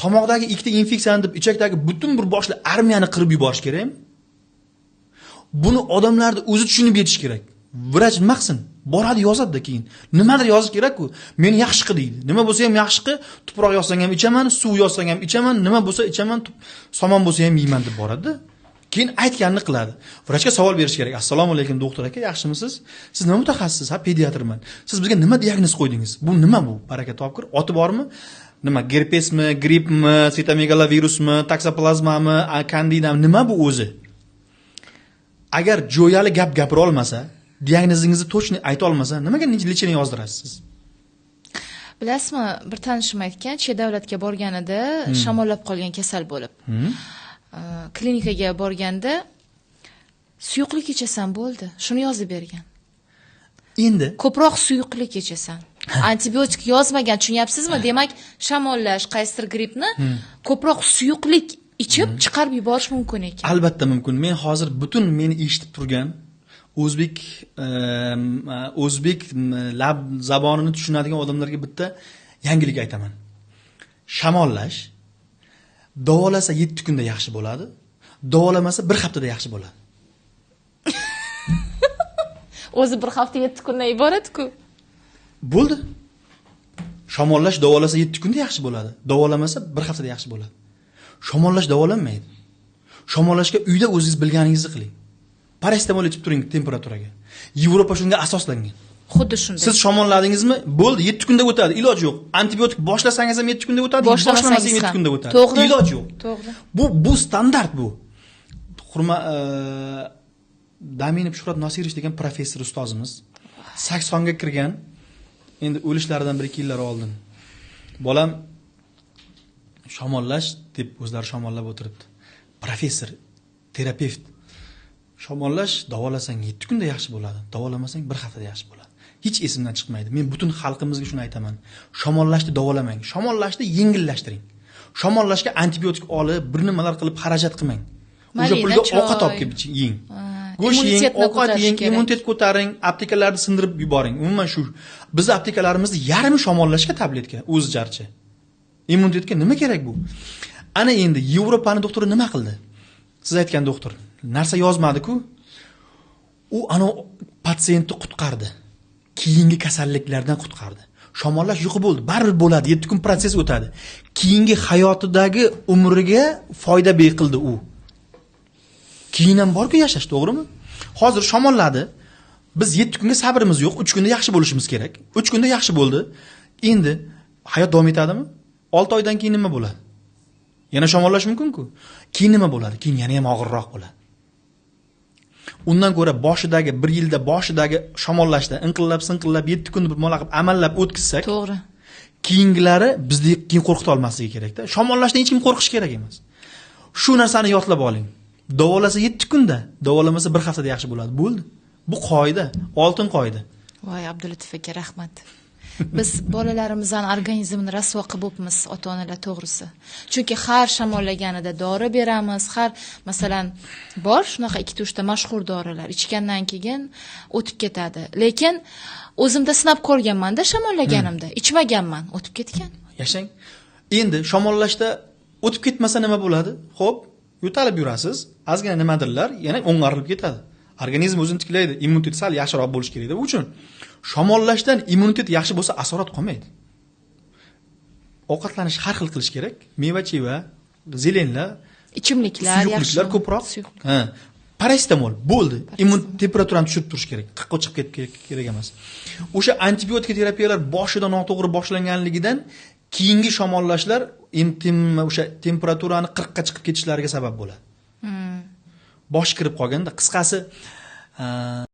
Tomoqdagi ikkita infeksiyani deb ichakdagi butun bir boshli armiyani qirib yuborish kerakmi? Buni odamlarni o'zi tushunib yetish kerak. Vrach nima qilsin? Boradi, yozadi-da keyin. Nimadir yozish kerak-ku. Meni yaxshi qil deydi. Nima bo'lsa ham yaxshi qil, tuproq yozsang ham ichaman, suv yozsang ham ichaman, nima bo'lsa ichaman, somon bo'lsa ham yeyman deb boradi-da. Keyin aytganini qiladi. Vrachga savol berish kerak. Assalomu alaykum doktor aka, yaxshimisiz? Siz nima mutaxassis? Ha, pediatrman. Siz bizga nima diagnoz qo'ydingiz? Bu nima bu? Baraka topkir. Oti bormi? Nima, gerpesmi, grippmi, sitomegalovirusmi, taksoplazmami, kandidami, nima bu o'zi? Agar jo'yali gap gapira olmasa, diagnozingizni точно ayta olmasa, nimaga лечение yozdirasiz siz? Bilasizmi, bir tanishim aytgan, chet davlatga borganida shamollab qolgan, kasal bo'lib. Klinikaga borganda suyuqlik ichasan, bo'ldi. Shuni yozib bergan. Endi Ko'proq suyuqlik ichasan. Antibiotik yozmagan, tushunyapsizmi? Demak, shamollash, qaysidir grippni ko'proq suyuqlik ichib chiqarib yuborish mumkin ekan. Albatta mumkin. Men hozir butun meni eshitib turgan o'zbek o'zbek lab zabonini tushunadigan odamlarga bitta yangilik aytaman. Shamollash davolasa 7 kunda yaxshi bo'ladi, davolamasa bir haftada yaxshi bo'ladi. O'zi bir hafta 7 kundan iborat-ku. Bo'ldi. Shamollash davolasa 7 kunda yaxshi bo'ladi, davolamasa bir haftada yaxshi bo'ladi. Shamollash davolanmaydi. Shamollashga uyda o'zingiz bilganingizni qiling. Parasetamol ichib turing temperaturaga. Yevropa shunga asoslangan. Xuddi shunday. Siz shamolladingizmi? Bo'ldi, 7 kunda o'tadi, iloji yo'q. Antibiotik boshlasangiz ham 7 kunda o'tadi, Boshlamasangiz boshlamasangiz 7 ham. kunda o'tadi. To'g'ri. Iloji yo'q. To'g'ri. Bu standart bu. Hurma Daminov Shuhrat Nosirovich degan professor ustozimiz 80 ga kirgan, endi o'lishlaridan 1-2 yillar oldin. Bolam, shamollash deb o'zlari shamollab o'tiribdi. Professor, terapevt. Shamollash davolasang 7 kunda yaxshi bo'ladi, davolamasang bir haftada yaxshi bo'ladi. Hech esimdan chiqmaydi. Men butun xalqimizga shuni aytaman. Shamollashni davolamang, shamollashni yengillashtiring. Shamollashga antibiotik olib, bir nimalar qilib xarajat qilmang. O'sha Malina pulga choy. ovqat olib kelib yeng. Ha, Go'sht yeng, immunitetni ovqat ko'tarish yeng, kerak. Immunitet ko'taring, aptekalarni sindirib yuboring. Umuman shu bizni aptekalarimizni yarmi shamollashga tabletka, o'zi jarchi. Immunitetga nima kerak bu? Ana endi Yevropani doktori nima qildi? Siz aytgan doktor narsa yozmadi-ku. U ana patsientni qutqardi. Keyingi kasalliklardan qutqardi. Shamollash yo'q bo'ldi, baribir bo'ladi, 7 kun protsess o'tadi. Keyingi hayotidagi umriga foyda qildi u. Keyin ham borku yashash, to'g'rimi? Hozir shamolladi. Biz 7 kunga sabrimiz yo'q, 3 kunda yaxshi bo'lishimiz kerak. 3 kunda yaxshi bo'ldi. Endi hayot davom etadimi? 6 oydan keyin nima bo'ladi? Yana shamollash mumkin-ku. Keyin nima bo'ladi? Keyin yana ham og'irroq bo'ladi. Undan ko'ra boshidagi bir yilda boshidagi shamollashda inqillab sinqillab 7 kun bir mola qilib amallab o'tkazsak, To'g'ri. keyingilari bizni keyin qo'rqita olmasligi kerakda. Shamollashdan hech kim qo'rqishi kerak emas. Shu narsani yodlab oling. Davolasa 7 kunda, davolamasa bir haftada yaxshi bo'ladi. Bo'ldi. Bu qoida, oltin qoida. Voy, Abdulatif aka, rahmat. Biz bolalarimizni organizmini rasvo qilib bo'pmiz, ota onalar, to'g'risi. Chunki har shamollaganida dori beramiz, har, masalan, bor shunaqa ikkita uchta mashhur dorilar, ichgandan keyin o'tib ketadi. Lekin o'zimda sinab ko'rganman-da, shamollaganimda, ichmaganman, o'tib ketgan. Yashang. Endi shamollashda o'tib ketmasa nima bo'ladi? Xo'p, yo'talib yurasiz, ozgina nimadirlar yana o'ng'arilib ketadi. Organizm o'zini tiklaydi, immunitet sal yaxshiroq bo'lishi kerak. Bu uchun shamollashdan immunitet yaxshi bo'lsa, asorat qolmaydi. Ovqatlanish har xil qilish kerak. Meva-cheva, зелень lar, Ichimliklar suyuqliklar yaxshi. Ko'proq. Suyuqlik. Ha. Parasetamol bo'ldi. Immun temperaturani tushirib turish kerak. 40 ga chiqib ketib kerak emas. O'sha antibiotik terapiyalar boshida noto'g'ri boshlanganligidan keyingi shamollashlar o'sha temperaturani 40 ga chiqib ketishlariga sabab bo'ladi. Bosh kirib qolganda, qisqasi.